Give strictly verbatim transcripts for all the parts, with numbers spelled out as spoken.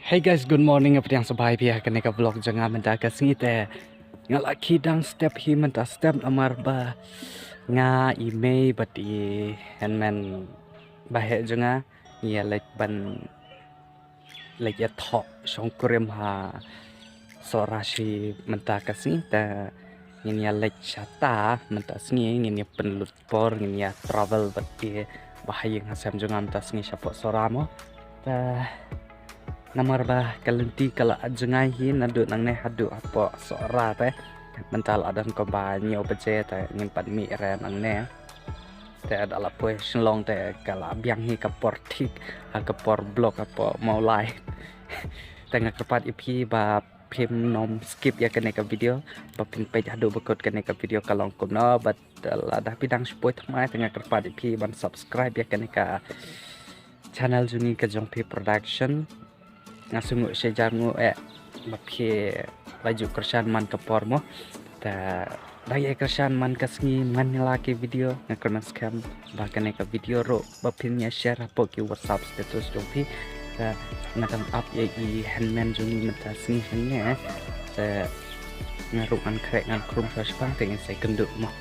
Hey guys, good morning. Nga pdiang sngewbha ïa phi ha kane ka vlog jong nga mynta ka sngi te. Nga la khie dang step hi mynta step namar ba nga, i mei bad i hynmen ba heh jong nga ngi ïa leit ban leit ïathoh shongkurim ha Sohra shi mynta ka sngi te ngin ïa leit shata mynta sngi ngin ïa pynlut por ngin ïa travel bad ki ba ha ïing ha sem jong nga mynta sngi shapoh Sohra mo. Te namar ba ka lynti ka la jngai hi naduh nangne haduh hapoh Sohra te mynta la don kumba hynñiew baje te ngin pat mih re nangne. Te da la poi Shillong te ka la biang hi ka por thik ha ka por block hapoh Mawlai. Te nga kyrpad ïa phi ba phim nym skip ïa kane ka video ba phin peit haduh ba kut kane ka video ka long kumno bad lada phi dang shu poi thymmai te nga kyrpad ïa phi ban subscribe ïa kane ka channel jong ngi ka Jongphi Production. Nga sngew sha jar nguh eh ba phi la ju kyrshan man ka por mo. Te da ïa kyrshan man ka sngi man la ki video nga kyrmen skhem ba kane ka video ruh ba phin ïa share hapoh ki WhatsApp status jong phi. Te nga dang ap ïa i hynmen jong ngi mynta sngi hangne. Te nga ruh ngan khreh ngan khrum sha shipang te ngin sa ïakynduh mo.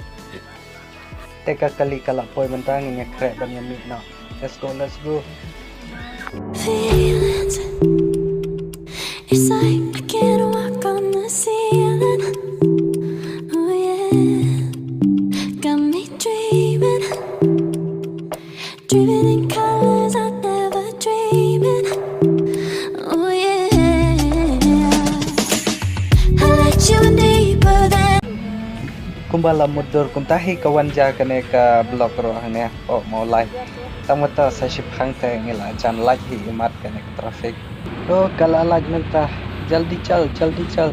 Te ka kali ka la poi mynta ngin ïa khreh ban ïa mih noh. Let's go, let's go. Feelings. It's like I can't walk on the ceiling. Oh yeah. Got me dreaming. Dreaming in colors I've never dreamed in. Oh yeah. I let you in deeper than Kumba la mutdur kumta hi ka wan ja kane ka block ruh hangne oh Mawlai. Tang mynta sa shipang te ngi la jan lait hi imat kane ka traffic. Oh ka la lait mynta jaldi chal jaldi chal.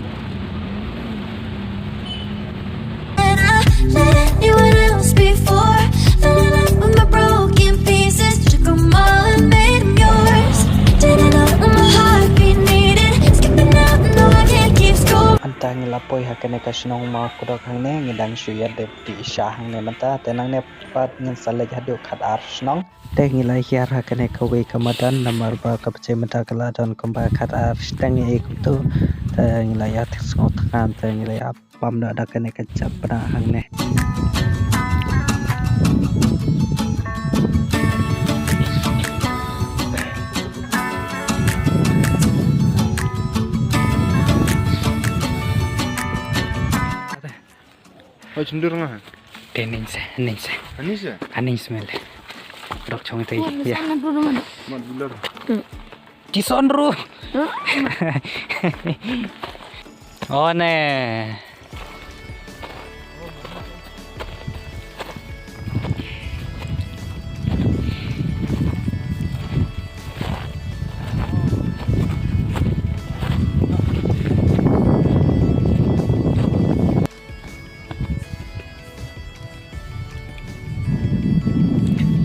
Never let anyone else before. Filling up with my broken pieces, took 'em all and made 'em yours. Didn't know that my heart be needed. Skipping out, no, I can't keep score. Mynta ngi la poi ha kane ka shnong Mawkdok hangne, ngi dang shu ïa dep ti sha hangne mynta, te nangne pat ngin sa leit haduh khatar shnong. Te ngi la hiar ha kane kawei ka madan namar ba ka pyrthei mynta ka la don kumba khatar shiteng ïa kumto. Te ngi la ïa thik sngew thngan te ngi la ïa pam noh da kane ka jaka hangne. Oi, chyndur nga. Te ning se, ning se. Ani se? Aning smel. Dok chong te. Ya. Mat bular. Tison ru. One.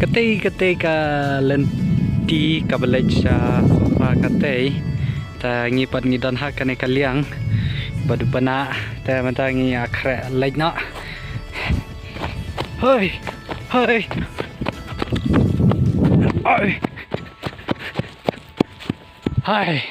Katei katei ka lynti kaba leit sha Sohra katei. Te ngi pat ngi don ha kane ka liang ba dei ba na te mynta ngi ïa khreh leit noh. Hoi hoi. Hoi. Hai.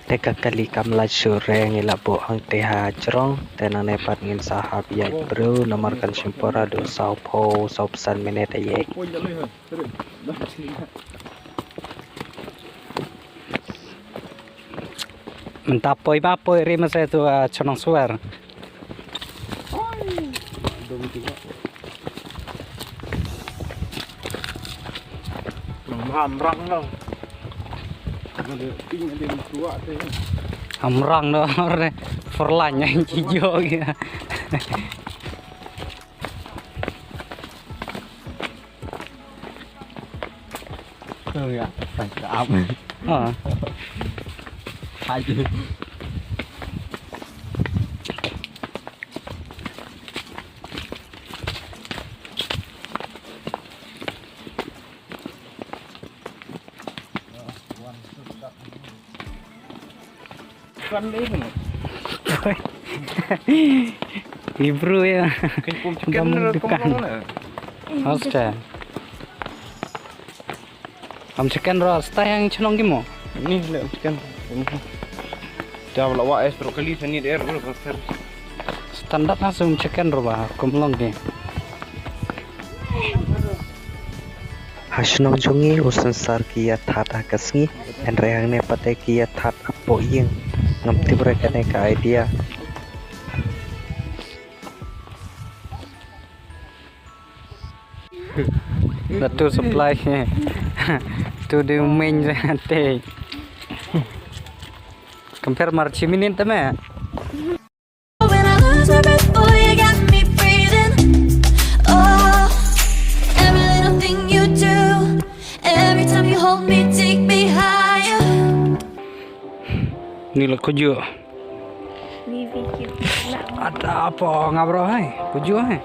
Te ka kali kam lait shuh re ngi la buh hangtei ha jrong te nangne pat ngin sa hap ïaid briew namar kan shim por haduh sawphew sawphew san minit ïaid. Mynta poi ba poi ri mase tu, ah, chnong Swer. Dong tu. Nang hamrang nang. Ada ping ada yang tua tu. Hamrang dah, re. Perlan yang hijau gitu. Oh ya, pas ke apa? Ha. Haji. Kan dei ni. Ni bro ya. Kan kum chicken. Dam ro dukan. Kum long na. Hostel. Am chicken ro sta yang chnong ki mo. Ni le chicken. Jab la wa es ro kali sani der ro. Standard na sum chicken ro ba kum long ki. Ha shnong jong ngi u synsar ki ïa that ha ka sngi, hynrei hangne pat ki ïa that hapoh ïing. Ngam tip re kane ka idea. Natu supply. Tu de main te. Compare mar chiminit te me. When I lose my breath, boy, you got me breathing. Oh, every little thing you do, every time you hold me, take me higher. Ni la kuju. Ni video. Ada apa ngabro hai? Kuju hai.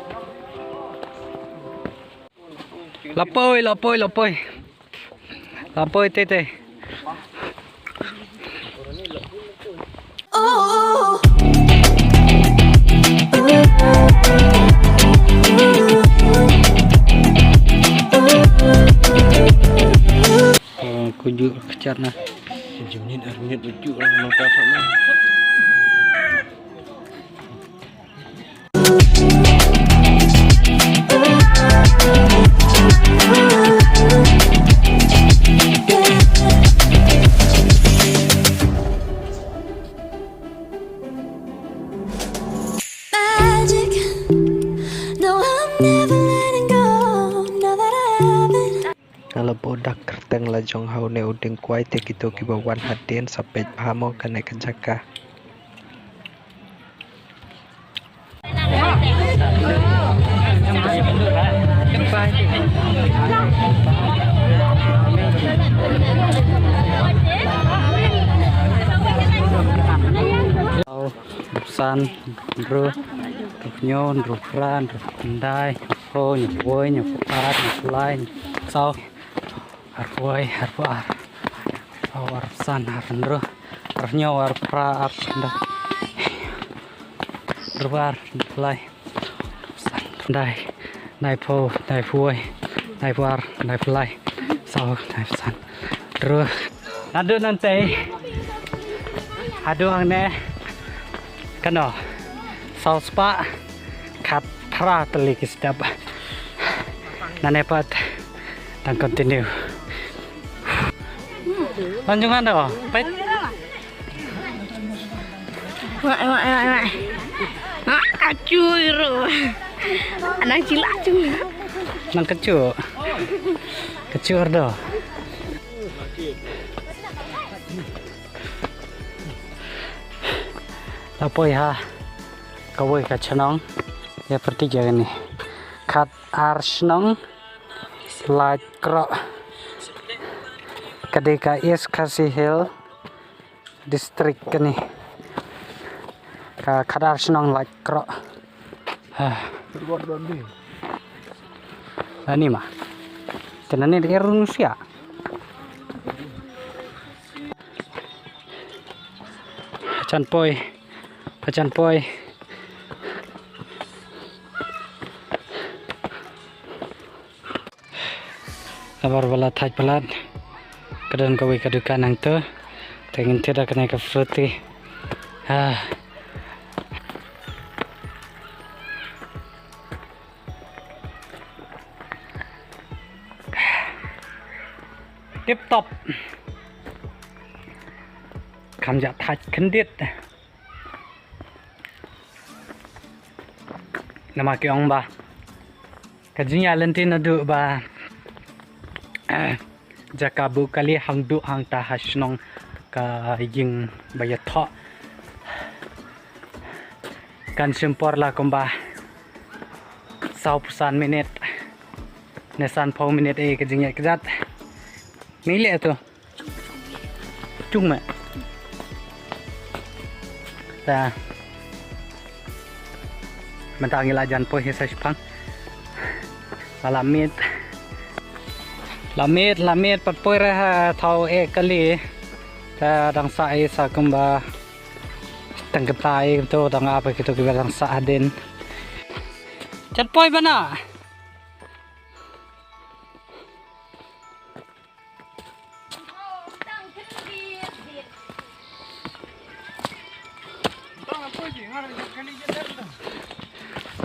Lapoi, lapoi, lapoi. Lapoi tete. Kuju kecharna. Jemnit arnit uju orang nota sana. Magic. No, I'm never letting go. Now that I have it. Nga la buh dak kyrteng la jong ha une u dieng kwai te kito kiba wan hadien sa peit bha mo kane ka jaka. San, hynriew, hynñiew, hynñiew phra, hynñiew khyndai, hynñiew phew, hynñiew phew ar, hynñiew phew lai, hynñiew phew saw, arphew wei, arphew ar, arphew saw, arphew san, arphew hynriew, arphew hynñiew, arphew phra, arphew khyndai, arphew ar, arphew lai. Khyndai, khyndai phew, khyndai phew wei, khyndai phew ar, khyndai phew lai, saw, khyndai phew san. Hynriew. Naduh nangtei haduh hangne kano, saw spah khatphra tylli ki step. Nangne pat dang continue. Lan jong ngan do, peit. Wah, wah, wah, wah. Ah, kacui ro. Anang cilak cui. Nang kacui. Kacui do. Lapoi ha kawei ka chnong. Ïa pyrthei jaka ni. Khat ar shnong Laitkroh. Ka dei ka East Khasi Hills District kane. Ka khat ar shnong Laitkroh. Ha. Ani ma. Te nane de Rusia. Chan poi. Pachan poi. Nabar ba la thait palat. Ka don kawei ka dukan hangto. Te ngin thied da kane ka fruity. Ha. Tip top. Kham ja thait khyndiat. Namar ki ong ba ka jingïaid lynti naduh ba jaka buh kali hangduh hangta ha shnong ka ïing ba ïathoh kan shim por la kumba saw phew san minit ne san phew minit, eh, ka jingïaid kjat. Me leh to. Chung me. Ta. Mynta ngi la jan poi hi sa shipang. La miet. La miet, la miet, pat poi re ha thaw eh kali. Ta dang sah eh sa kumba tang kata eh to dang apa kito kiba dang sah hadien. Jan poi bana.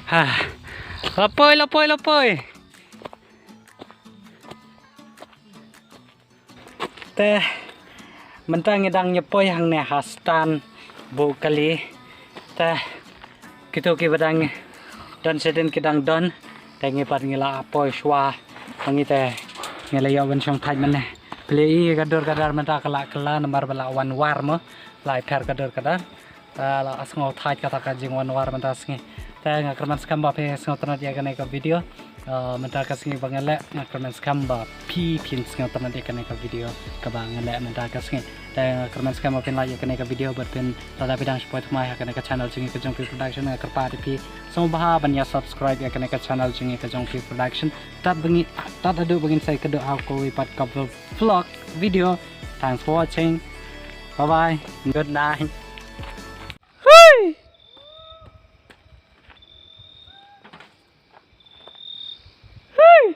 Ha. La poi, la poi, la poi. Te mynta ngi dang ïa poi hangne ha stand buh kali. Te kito kiba dang don shadien ki dang don. Te ngi pat ngi la poi shuwa. Ngi te ngi la ïoh ban shong thait mynne. Plie ïa ka dur ka dar mynta ka la kylla namar ba la wan war mo. La ïapher ka dur ka dar. Te la sngew thait kata ka jingwan war mynta sngi. Te nga kyrmen skhem ba phi sngewtynnat ïa kane ka video. Ah, mynta ka sngi ba nga leh nga kyrmen skhem ba phi phin sngewtynnat ïa kane ka video kaba nga leh mynta ka sngi. Te nga kyrmen skhem ba phin like ïa kane ka video bad phin, lada phi dang shu poi thymmai ha kane ka channel jong ngi ka Jong Phi Production, nga kyrpad ïa phi sngewbha ban ïa subscribe ïa kane ka channel jong ngi ka Jong Phi Production. Tad ba ngi, tad haduh ba ngin sa ïakynduh ha kawei pat ka vlog video. Thanks for watching. Bye bye. Good night. Hui! Hui!